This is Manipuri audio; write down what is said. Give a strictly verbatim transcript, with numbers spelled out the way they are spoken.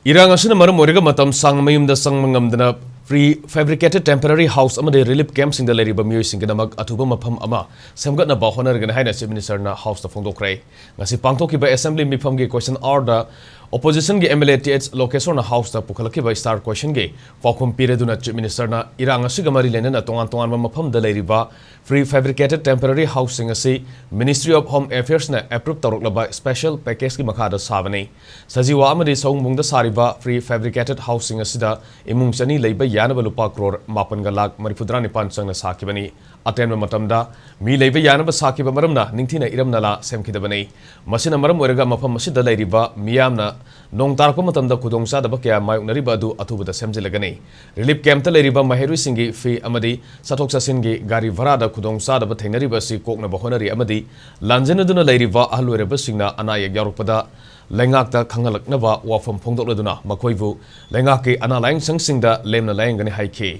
ꯏꯔꯥꯡ ꯑꯁꯤꯅ ꯃꯔꯝ ꯑꯣꯏꯔꯒ ꯃꯇꯝ ꯁꯥꯡꯅ ꯃꯌꯨꯝꯗ ꯆꯪꯕ ꯉꯝꯗꯅ pre-fabricated temporary house ꯑꯃꯗꯤ relief campꯁꯤꯡꯗ ꯂꯩꯔꯤꯕ ꯃꯤꯑꯣꯏꯁꯤꯡꯒꯤꯗꯃꯛ ꯑꯊꯨꯕ ꯃꯐꯝ ꯑꯃ ꯁꯦꯝꯒꯠꯅꯕ ꯍꯣꯠꯅꯔꯒꯅꯤ ꯍꯥꯏꯅ Chief Ministerꯅ Houseꯇ ꯐꯣꯡꯗꯣꯛꯈ꯭ꯔꯦ꯫ ꯉꯁꯤ ꯄꯥꯡꯊꯣꯛꯈꯤꯕ Assembly ꯃꯤꯐꯝꯒꯤ question hourꯗ oppositionꯒꯤ MLA ꯇꯤ ꯑꯩꯆ ꯂꯣꯀꯦꯁꯣꯔꯅ Houseꯇ ꯄꯨꯈꯠꯂꯛꯈꯤꯕ star questionꯒꯤ ꯄꯥꯎꯈꯨꯝ ꯄꯤꯔꯗꯨꯅ Chief Ministerꯅ ꯏꯔꯥꯡ ꯑꯁꯤꯒ ꯃꯔꯤ ꯂꯩꯅꯅ ꯇꯣꯉꯥꯟ ꯇꯣꯉꯥꯟꯕ ꯃꯐꯝꯗ ꯂꯩꯔꯤꯕ pre-fabricated temporary houseꯁꯤꯡ ꯑꯁꯤ Ministry of Home Affairsꯅ approve ꯇꯧꯔꯛꯂꯕ special packageꯀꯤ ꯃꯈꯥꯗ ꯁꯥꯕꯅꯤ꯫ ꯁꯖꯤꯋꯥ ꯑꯃꯗꯤ ꯁꯑꯣꯡꯕꯨꯡꯗ ꯁꯥꯔꯤꯕ pre-fabricated houseꯁꯤꯡ ꯑꯁꯤꯗ ꯏꯃꯨꯡ ꯆꯅꯤ ꯂꯩꯕ ꯌꯥꯅꯕ ꯂꯨꯄꯥ ꯀ꯭ꯔꯣꯔ ꯃꯥꯄꯟꯒ ꯂꯥꯈ ꯃꯔꯤꯐꯨꯇꯔꯥ ꯅꯤꯄꯥꯟ ꯆꯪꯅ ꯁꯥꯈꯤꯕꯅꯤ꯫ ꯑꯇꯦꯟꯕ ꯃꯇꯝꯗ ꯃꯤ ꯂꯩꯕ ꯌꯥꯅꯕ ꯁꯥꯈꯤꯕ ꯃꯔꯝꯅ ꯅꯤꯡꯊꯤꯅ ꯏꯔꯝ ꯅꯂꯥ ꯁꯦꯝꯈꯤꯗꯕꯅꯤ꯫ ꯃꯁꯤꯅ ꯃꯔꯝ ꯑꯣꯏꯔꯒ ꯃꯐꯝ ꯑꯁꯤꯗ ꯂꯩꯔꯤꯕ ꯃꯤꯌꯥꯝꯅ ꯅꯣꯡ ꯇꯥꯔꯛꯄ ꯃꯇꯝꯗ ꯈꯨꯗꯣꯡꯆꯥꯗꯕ ꯀꯌꯥ ꯃꯥꯌꯣꯛꯅꯔꯤꯕ ꯑꯗꯨ ꯑꯊꯨꯕꯗ ꯁꯦꯝꯖꯤꯜꯂꯒꯅꯤ꯫ Relief campꯇ ꯂꯩꯔꯤꯕ ꯃꯍꯩꯔꯣꯏꯁꯤꯡꯒꯤ fee ꯑꯃꯗꯤ ꯆꯠꯊꯣꯛ ꯆꯠꯁꯤꯟꯒꯤ ꯒꯥꯔꯤ ꯚꯔꯥꯗ ꯈꯨꯗꯣꯡꯆꯥꯗꯕ ꯊꯦꯡꯅꯔꯤꯕ ꯑꯁꯤ ꯀꯣꯛꯅꯕ ꯍꯣꯠꯅꯔꯤ ꯑꯃꯗꯤ ꯂꯥꯟꯖꯦꯟꯅꯗꯨꯅ ꯂꯩꯔꯤꯕ ꯑꯍꯜ ꯑꯣꯏꯔꯕꯁꯤꯡꯅ ꯑꯅꯥ ꯑꯌꯦꯛ ꯌꯥꯎꯔꯛꯄꯗ ꯂꯩꯉꯥꯛꯇ ꯈꯪꯍꯜꯂꯛꯅꯕ ꯋꯥꯐꯝ ꯐꯣꯡꯗꯣꯛꯂꯗꯨꯅ ꯃꯈꯣꯏꯕꯨ ꯂꯩꯉꯥꯛꯀꯤ ꯑꯅꯥ ꯂꯥꯌꯦꯡ ꯁꯪꯁꯤꯡꯗ ꯂꯦꯝꯅ ꯂꯥꯌꯦꯡꯒꯅꯤ ꯍꯥꯏꯈꯤ꯫